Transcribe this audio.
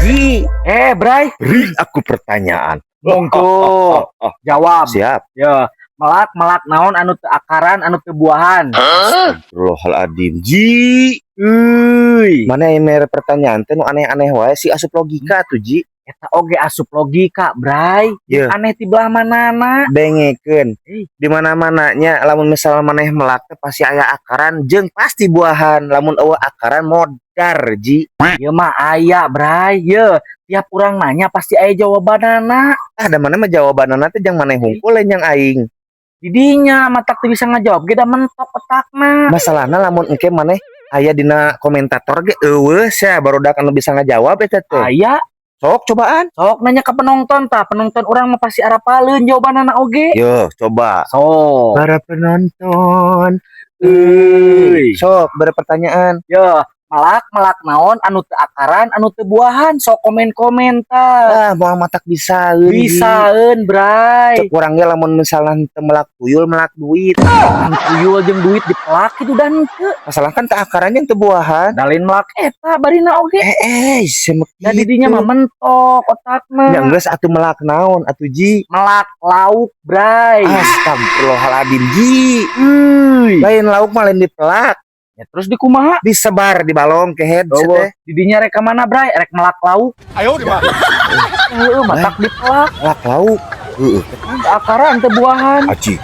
Ji. Eh, Bray, Beri aku pertanyaan. Monggo. Jawab. Siap. Ya, melak melak naon anu teu akaran, anu teu buahan? Astagfirullahaladzim, Ji. Euy. Mana yang mere pertanyaan teh nu aneh-aneh wae sih, asup logika tuh, Ji. Eta oge asup logika, Bray. Ye. Aneh ti belah manana? Dengekeun. Eh. Di mana-mananya lamun misalnya maneh melak teh pasti aya akaran jeung pasti buahan. Lamun euweuh akaran, modar, Ji. Ieu mah aya, Bray. Ye, tiap urang nanya pasti aya jawabanana. Ah, da mana mah jawabanana teh jang maneh hungkul, lain yang aing. Didinya matak teu bisa ngajawab ge, da mentok otakna. Masalahna lamun engke maneh aya dina komentator ge, euweuh sia barudak anu bisa ngajawab eta teh. Aya. Sok cobaan. Sok nanya ke penonton tah, penonton urang mah pasti arapaleun jawabanana oge. Yo, coba. Sok. Para penonton. Euy. Sok beri pertanyaan. Yo, melak melak naon anu teu akaran, anu teu buahan? Sok komen-komen tah. Ah, moal matak bisa. Bisaeun, Bray. Cek urang ge lamun misalnya teu melak tuyul, melak duit. Kan tuyul jeung duit dipelak itu dan ke. Masalah kan teu akaran jeung teu buahan. Da lain melak eta barina oge. Eh, eh, semek. Da didinya mah mentok otakna. Ya geus atuh, melak naon atuh, Ji? Melak lauk, Bray. Astagfirullahaladzim, Ji. Euy. Lain lauk mah lain dipelak. Ya terus dikumaha? Disebar di balong kehed Oh, teh. Didinya rek ka mana, Bray? Rek melak lauk. Ayo di mana? Heeh, matak dipelak. Melak lauk. Heeh. Teu akaran, teu buahan. Aji.